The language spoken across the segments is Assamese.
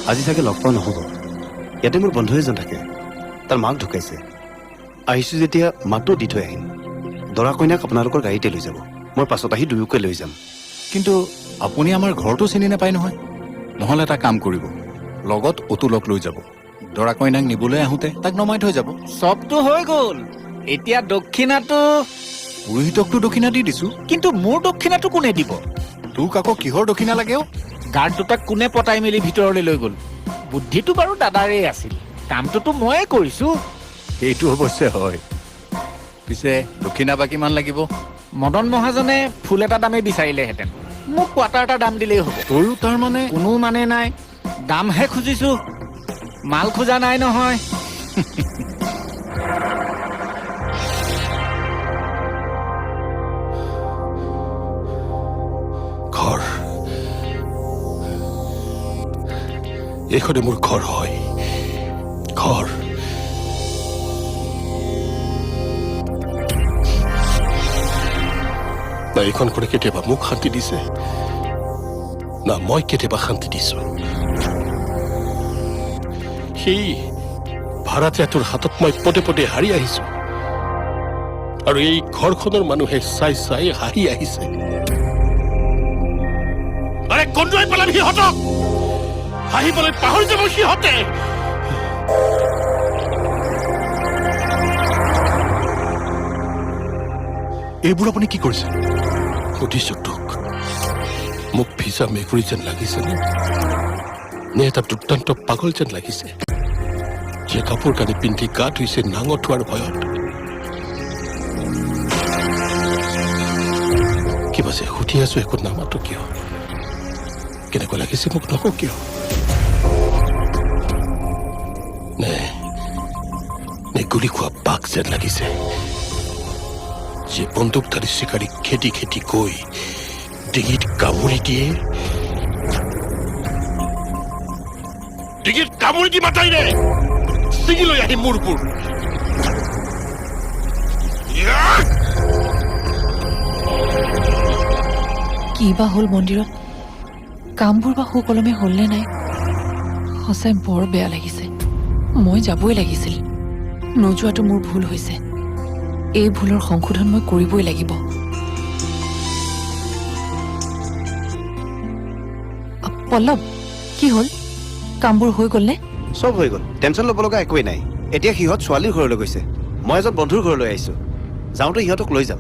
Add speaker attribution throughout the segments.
Speaker 1: আজি চাগে লগ পোৱা নহ'ব। ইয়াতে মোৰ বন্ধু এজন থাকে, তাৰ মাক ঢুকাইছে। আহিছোঁ যেতিয়া মাতটো দি থৈ আহিম। দৰা কইনাক আপোনালোকৰ গাড়ীতে লৈ যাব, মই পাছত আহি দুয়োকে লৈ যাম।
Speaker 2: কিন্তু আপুনি আমাৰ ঘৰটো চিনি নাপায় নহয়। নহ'লে এটা কাম কৰিব, লগত অতুলক লৈ যাব। দৰা কইনাক নিবলৈ আহোঁতে তাক নমাই থৈ যাব।
Speaker 3: চবটো হৈ গ'ল, এতিয়া দক্ষিণাটো।
Speaker 2: পুৰোহিতকতো দক্ষিণা দি দিছো।
Speaker 3: কিন্তু মোৰ দক্ষিণাটো কোনে দিব?
Speaker 2: তোক আকৌ কিহৰ দক্ষিণা লাগে অ'?
Speaker 3: গাৰ্ড দুটাক কোনে পতাই মেলি ভিতৰলৈ লৈ গ'ল? বুদ্ধিটো বাৰু দাদাৰেই আছিল, কামটোতো ময়ে কৰিছো।
Speaker 2: সেইটো অৱশ্যে হয়। পিছে দক্ষিণা বা কিমান লাগিব?
Speaker 3: মদন মহাজনে ফুল এটা দামেই বিচাৰিলেহেঁতেন, মোক কোৱাৰ্টাৰ এটা দাম দিলেই হ'ব।
Speaker 2: তয়ো তাৰ মানে?
Speaker 3: কোনো মানে নাই, দামহে খুজিছো, মাল খোজা নাই নহয়।
Speaker 4: ঘৰ, এইখনে মোৰ ঘৰ হয়, ঘৰ। না এইখন ঘৰে কেতিয়াবা মোক শান্তি দিছে, না মই কেতিয়াবা শান্তি দিছো। সেই ভাড়াতীয়াটোৰ হাতত মই পদে পদে হাৰি আহিছো, আৰু এই ঘৰখনৰ মানুহে চাই চাই হাঁহি আহিছে। আৰে কন্দুৱাই পেলাম সিহঁতক, হাঁহিবলৈ পাহৰি যাব সিহঁতে।
Speaker 5: এইবোৰ আপুনি কি কৰিছে?
Speaker 4: সুধিছো তোক, মোক ভিজা মেকুৰী যেন লাগিছেনে, নে এটা দুৰ্দান্ত পাগল যেন লাগিছে, যে কাপোৰ কানি পিন্ধি গা ধুইছে নাঙঠ হোৱাৰ ভয়ত? কিবা যে সুধি আছো, একো নামাতো কিয়? কেনেকুৱা লাগিছে মোক নকওঁ কিয়? নে নে গুলি খোৱা বাঘ যেন লাগিছে, যে বন্দুকধাৰী চিকাৰীক খেদি খেদি গৈ ডিঙিত কামুৰি দিয়ে? ডিঙিত কামুৰি দি মাতাই নে ছিঙি লৈ আহিম মূৰবোৰ।
Speaker 6: কি বা হ'ল মন্দিৰত? কামবোৰ বা সুকলমে হ'ল নে নাই? সঁচাই বৰ বেয়া লাগিছে। মই যাবই লাগিছিল, নোযোৱাটো মোৰ ভুল হৈছে। এই ভুলৰ সংশোধন মই কৰিবই লাগিব। পল্লৱ, কি হ'ল? কামবোৰ হৈ গ'লনে?
Speaker 1: চব হৈ গ'ল, টেনশ্যন ল'ব লগা একোৱেই নাই। এতিয়া সিহঁত ছোৱালীৰ ঘৰলৈ গৈছে, মই এজন বন্ধুৰ ঘৰলৈ আহিছোঁ। যাওঁতে সিহঁতক লৈ যাম,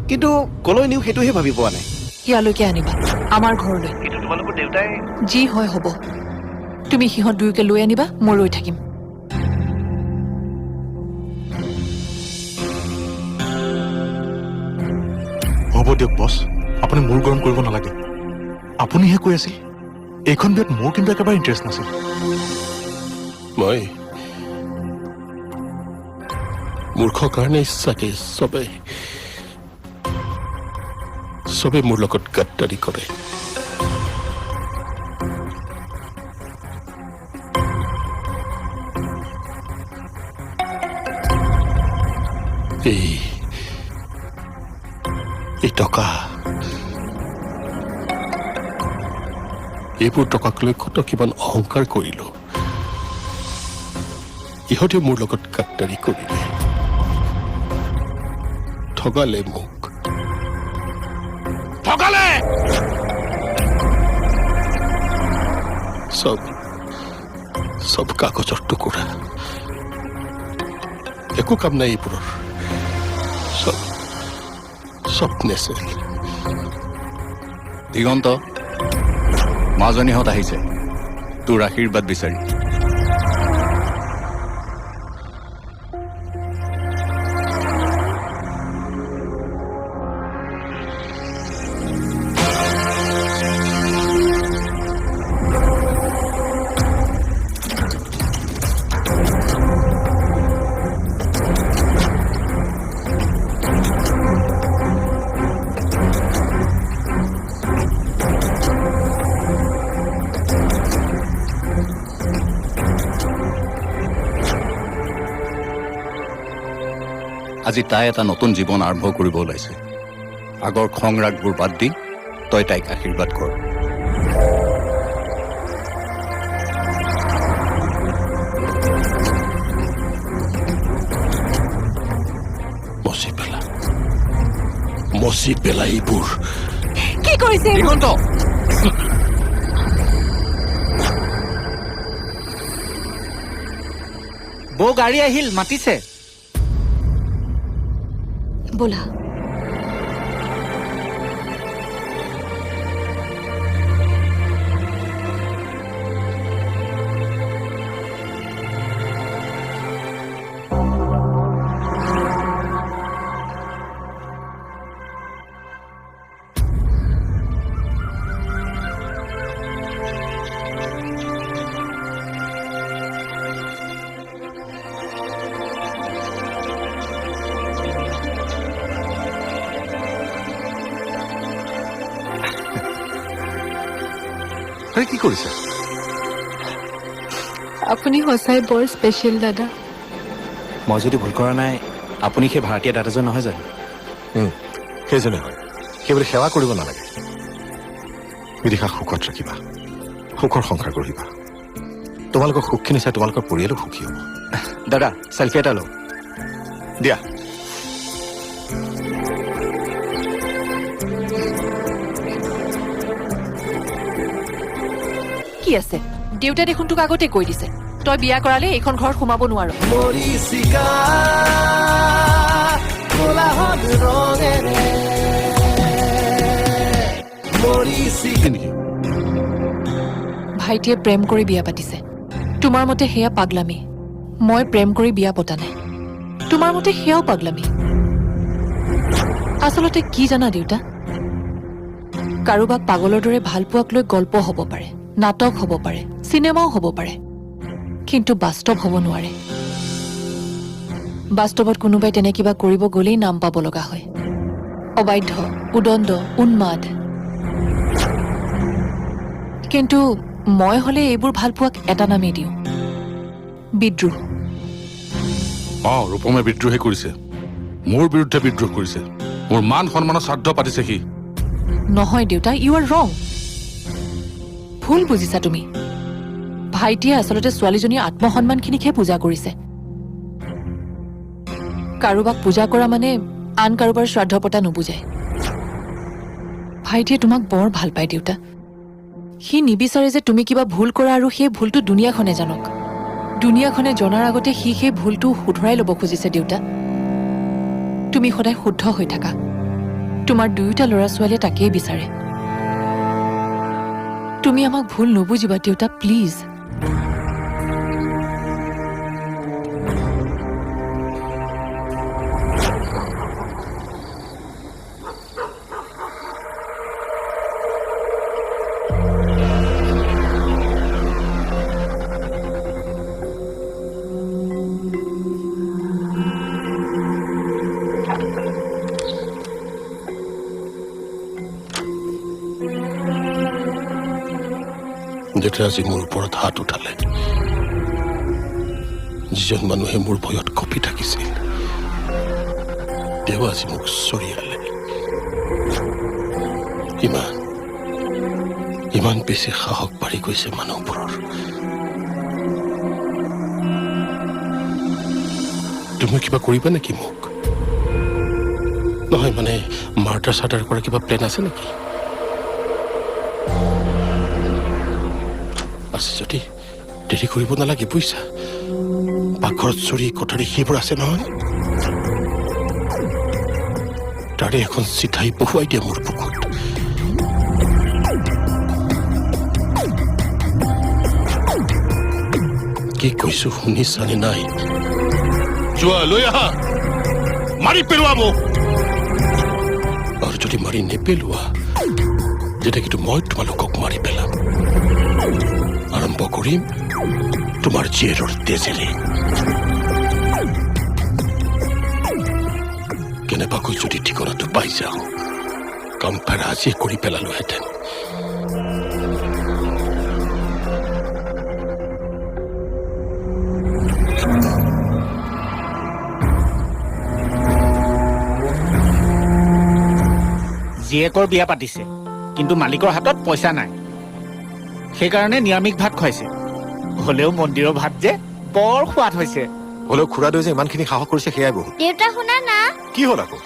Speaker 1: কিন্তু কলৈ নিওঁ সেইটোহে ভাবি পোৱা নাই।
Speaker 6: ইয়ালৈকে আনিবা, আমাৰ ঘৰলৈ।
Speaker 1: কিন্তু তোমালোকৰ দেউতাই?
Speaker 6: যি হয় হ'ব, তুমি সিহঁত দুয়োকে লৈ আনিবা, মই ৰৈ থাকিম।
Speaker 5: হ'ব দিয়ক বছ, আপুনি মূৰ গৰম কৰিব নালাগে। আপুনিহে কৈ আছিল এইখন বিয়াত মোৰ কিন্তু একেবাৰে ইণ্টাৰেষ্ট নাছিল।
Speaker 4: মই মূৰ্খ কাৰণে চাগে চবে চবে মোৰ লগত গাদ্দাৰি কৰে। এই এই টকা, এইবোৰ টকাক লৈ কত কিমান অহংকাৰ কৰিলো। ইহঁতে মোৰ লগত গাদ্দাৰি কৰিলে, ঠগালে মোক, ঠগালে। চব চব কাগজৰ টুকুৰা, একো কাম নাই এইবোৰৰ। চব চব নেচেল।
Speaker 2: দিগন্ত, মাজনীহঁত আহিছে তোৰ আশীৰ্বাদ বিচাৰি। আজি তাই এটা নতুন জীৱন আৰম্ভ কৰিব ওলাইছে। আগৰ খং ৰাগবোৰ বাদ দি তই তাইক আশীৰ্বাদ কৰ।
Speaker 4: মচি পেলাই এইবোৰ।
Speaker 6: কি কৰিছে এইবোৰ?
Speaker 2: দিগন্ত!
Speaker 3: বৌ, গাড়ী আহিল, মাতিছে।
Speaker 6: ব'লা।
Speaker 5: আৰে, কি কৰিছে?
Speaker 6: আপুনি সঁচাই বৰ স্পেচিয়েল দাদা।
Speaker 1: মই যদি ভুল কৰা নাই, আপুনি সেই ভাড়াতীয়া দাদাজন নহয় জানো?
Speaker 5: সেইজনে হয়। সেইবুলি সেৱা কৰিব নালাগে। বিদিশাক সুখত ৰাখিবা, সুখৰ সংসাৰ গঢ়িবা। তোমালোকৰ সুখখিনি চাই তোমালোকৰ পৰিয়ালো সুখী হ'ব।
Speaker 1: দাদা, চেলফি এটা লওঁ।
Speaker 5: দিয়া।
Speaker 6: কি আছে? দেউতাই দেখোন তোক আগতে কৈ দিছে, তই বিয়া কৰালে এইখন ঘৰত সোমাব নোৱাৰ।
Speaker 7: মৰিচিকা কোলাহল ৰঙেৰে মৰিচিকা।
Speaker 4: নেকি?
Speaker 6: ভাইটিয়ে প্ৰেম কৰি বিয়া পাতিছে, তোমাৰ মতে সেয়া পাগলামি। মই প্ৰেম কৰি বিয়া পতা নাই, তোমাৰ মতে সেয়াও পাগলামি। আচলতে কি জানা দেউতা, কাৰোবাক পাগলৰ দৰে ভাল পোৱাক লৈ গল্প হ'ব পাৰে, নাটক হ'ব পাৰে, চিনেমাও হ'ব পাৰে, কিন্তু বাস্তৱ হ'ব নোৱাৰে। বাস্তৱত কোনোবাই তেনে কিবা কৰিব গ'লেই নাম পাব লগা হয় অবাধ্য, উদণ্ড, উন্মাদ। কিন্তু মই হ'লে এইবোৰ ভাল পোৱাক এটা নামেই দিওঁ, বিদ্ৰোহ।
Speaker 4: অ, ৰূপমে বিদ্ৰোহে কৰিছে। মোৰ বিৰুদ্ধে বিদ্ৰোহ কৰিছে। মোৰ মান সন্মানৰ শ্ৰাদ্ধ পাতিছে সি।
Speaker 6: নহয় দেউতা, you are wrong. ভুল বুজিছা তুমি। ভাইটিয়ে আচলতে ছোৱালীজনীৰ আত্মসন্মানখিনিকহে পূজা কৰিছে। কাৰোবাক পূজা কৰা মানে আন কাৰোবাৰ শ্ৰাদ্ধ পতা নুবুজায়। ভাইটিয়ে তোমাক বৰ ভাল পায় দেউতা। সি নিবিচাৰে যে তুমি কিবা ভুল কৰা আৰু সেই ভুলটো দুনীয়াখনে জানক। দুনীয়াখনে জনাৰ আগতে সি সেই ভুলটো শুধৰাই ল'ব খুজিছে দেউতা। তুমি সদায় শুদ্ধ হৈ থাকা। তোমাৰ দুয়োটা ল'ৰা ছোৱালীয়ে তাকেই বিচাৰে। তুমি আমাক ভুল নুবুজিবা দেউতা, প্লিজ।
Speaker 4: দেউতাই আজি মোৰ ওপৰত হাত উঠালে। যিজন মানুহে মোৰ ভয়ত কঁপি থাকিছিল, তেওঁ আজি মোক চৰিয়ালে। ইমান ইমান বেছি সাহস বাঢ়ি গৈছে মানুহবোৰৰ। তুমি কিবা কৰিবা নেকি মোক? নহয় মানে, মাৰ্ডাৰ চাৰ্ডাৰ কৰা কিবা প্লেন আছে নেকি? আছে যদি দেৰি কৰিব নালাগে, বুজিছা। পাকঘৰত চুৰি কটাৰী সেইবোৰ আছে নহয়, তাৰে এখন চিঠাই বহুৱাই দিয়া মোৰ বুকুত। কি কৈছো শুনিছানে নাই? যোৱা, লৈ আহা, মাৰি পেলোৱা মোক। আৰু যদি মাৰি নেপেলোৱা, তেতিয়া কিন্তু মই তোমালোকক মাৰি পেলাম। আৰম্ভ কৰিম তোমাৰ জীয়েৰৰ তেজেৰে। কেনেবাকৈ যদি ঠিকনাটো পাই যাওঁ, কাম ফেৰা আজিয়ে কৰি পেলালোহেঁতেন।
Speaker 3: জীয়েকৰ বিয়া পাতিছে, কিন্তু মালিকৰ হাতত পইচা নাই, সেইকাৰণে নিৰামিষ ভাত খুৱাইছে। হ'লেও মন্দিৰৰ ভাত যে বৰ সোৱাদ হৈছে।
Speaker 5: হ'লেও খুৰাদেউ যে ইমানখিনি সাহস কৰিছে, সেয়াই বহুত।
Speaker 8: দেউতা, শুনা না।
Speaker 5: কি হ'ল আকৌ?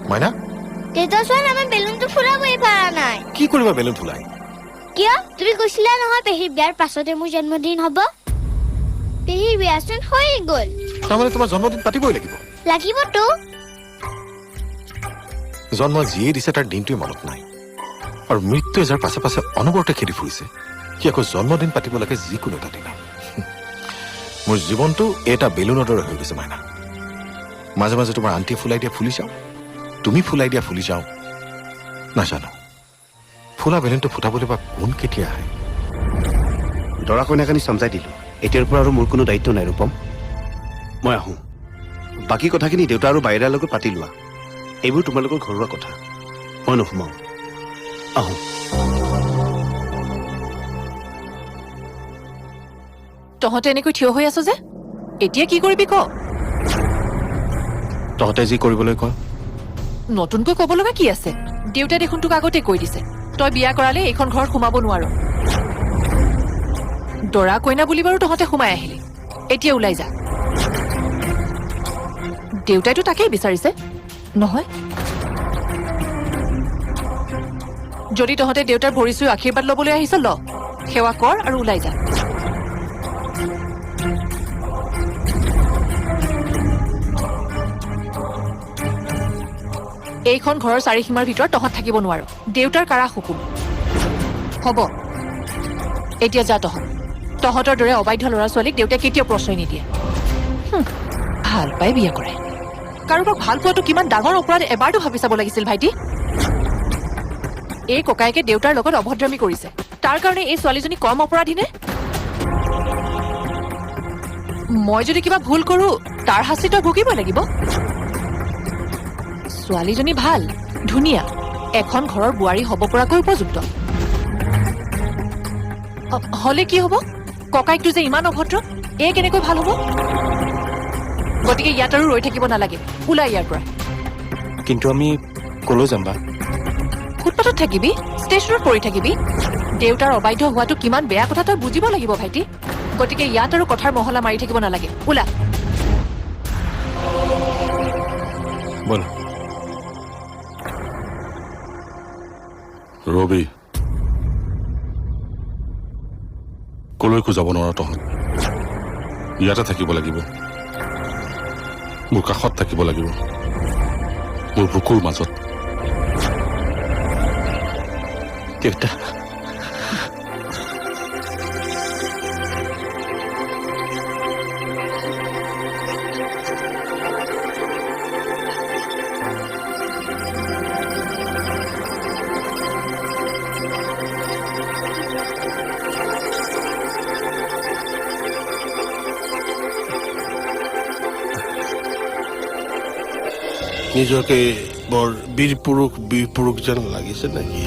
Speaker 5: মাইনা,
Speaker 8: দেউতা চোন, আমাৰ বেলুনটো ফুলাবই পৰা নাই।
Speaker 5: কি কৰিবা বেলুন ফুলাই?
Speaker 8: কিয়? তুমি কৈছিলা নহয়, পেহীৰ বিয়াৰ পাছতে মোৰ জন্মদিন হ'ব। পেহীৰ বিয়াচোন হৈ গ'ল।
Speaker 5: তাৰমানে তোমাৰ জন্মদিন পাতিবই লাগিব?
Speaker 8: লাগিবতো।
Speaker 5: জন্ম যিয়ে দিছে তাৰ দিনটোৱে মনত নাই, আৰু মৃত্যুৱে যাৰ পাছে পাছে অনবৰতে খেদি ফুৰিছে, সি আকৌ জন্মদিন পাতিব লাগে যিকোনো এটা দিনা। মোৰ জীৱনটো এটা বেলুনৰ দৰে হৈ গৈছে মাইনা। মাজে মাজে তোমাৰ আণ্টিয়ে ফুলাই দিয়া ফুলি যাওঁ, তুমি ফুলাই দিয়া ফুলি যাওঁ। নাজানো ফুলা বেলুনটো ফুটাবলৈ বা কোন কেতিয়া আহে।
Speaker 1: দৰা কইনাক আনি চমজাই দিলোঁ। এতিয়াৰ পৰা আৰু মোৰ কোনো দায়িত্ব নাই ৰূপম। মই আহোঁ। বাকী কথাখিনি দেউতা আৰু বাইদেউৰ লগত পাতি লোৱা। এইবোৰ তোমালোকৰ ঘৰুৱা কথা, মই নোসোমাওঁ। আহোঁ।
Speaker 6: তহঁতে এনেকৈ থিয় হৈ আছ যে, এতিয়া কি কৰিবি ক?
Speaker 2: তহঁতে যি কৰিবলৈ কয়।
Speaker 6: নতুনকৈ ক'ব লগা কি আছে? দেউতাই দেখোন তোক আগতে কৈ দিছে, তই বিয়া কৰালে এইখন ঘৰত সোমাব নোৱাৰ। দৰা কইনা বুলি বাৰু তহঁতে সোমাই আহিলি, এতিয়া ওলাই যা। দেউতাইতো তাকেই বিচাৰিছে নহয়? যদি তহঁতে দেউতাৰ ভৰি চুই আশীৰ্বাদ ল'বলৈ আহিছ, ল, সেৱা কৰ আৰু ওলাই যা। এইখন ঘৰৰ চাৰিসীমাৰ ভিতৰত তহঁত থাকিব নোৱাৰ। দেউতাৰ কাৰা হুকুম। হ'ব, এতিয়া যা তহঁত। তহঁতৰ দৰে অবাধ্য ল'ৰা ছোৱালীক দেউতাই কেতিয়াও প্ৰশ্ৰয় নিদিয়ে। ভাল পাই বিয়া কৰে। কাৰোবাক ভাল পোৱাটো কিমান ডাঙৰ অপৰাধ এবাৰতো ভাবি চাব লাগিছিল ভাইটি। এই ককায়েকে দেউতাৰ লগত অভদ্ৰামী কৰিছে, তাৰ কাৰণে এই ছোৱালীজনী কম অপৰাধী নে? মই যদি কিবা ভুল কৰো, তাৰ শাস্তি তই ভুগিব লাগিব। ছোৱালীজনী ভাল, ধুনীয়া, এখন ঘৰৰ বোৱাৰী হ'ব পৰাকৈ উপযুক্ত। হলে কি হ'ব, ককায়েকটো যে ইমান অভদ্ৰ, এই কেনেকৈ ভাল হ'ব? গতিকে ইয়াত আৰু ৰৈ থাকিব নালাগে, ওলাই ইয়াৰ পৰা।
Speaker 9: কিন্তু আমি কলৈ যাম বা?
Speaker 6: ফুটপাথত থাকিবি, ষ্টেচনত পৰি থাকিবি। দেউতাৰ অবাধ্য হোৱাটো কিমান বেয়া কথা তই বুজিব লাগিব ভাইটি। গতিকে ইয়াত আৰু কথাৰ মহলা মাৰি থাকিব নালাগে, ওলা।
Speaker 9: ব'ল।
Speaker 4: ৰবি, কলৈকো যাব নোৱাৰ তহঁত। ইয়াতে থাকিব লাগিব, মোৰ কাষত থাকিব লাগিব, মোৰ বুকুৰ মাজত।
Speaker 1: দেউতা,
Speaker 4: নিজকে বৰ বীৰ পুৰুষ বীৰ পুৰুষ যেন লাগিছে নেকি?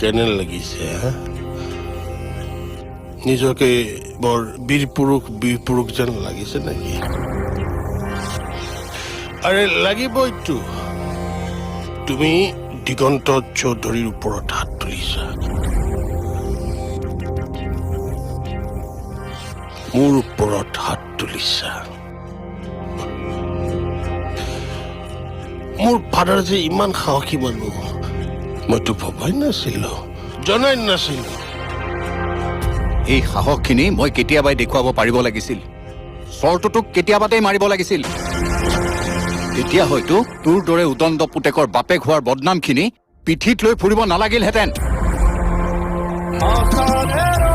Speaker 4: কেনে লাগিছে হা? নিজকে বৰ বীৰ পুৰুষ বীৰ পুৰুষ যেন লাগিছে নেকি? আৰে লাগিবইতো, তুমি দিগন্ত চৌধুৰীৰ ওপৰত হাত তুলিছা, মোৰ ওপৰত হাত তুলিছা। মোৰ ফাদাৰ যে ইমান সাহসী মানুহ, মইতো ভবাই নাছিলো, জনাই নাছিলো।
Speaker 2: এই সাহসখিনি মই কেতিয়াবাই দেখুৱাব পাৰিব লাগিছিল। চৰটো তোক কেতিয়াবাতেই মাৰিব লাগিছিল। তেতিয়া হয়তো তোৰ দৰে উদণ্ড পুতেকৰ বাপেক হোৱাৰ বদনামখিনি পিঠিত লৈ ফুৰিব নালাগিলহেঁতেন।
Speaker 7: আশাৰে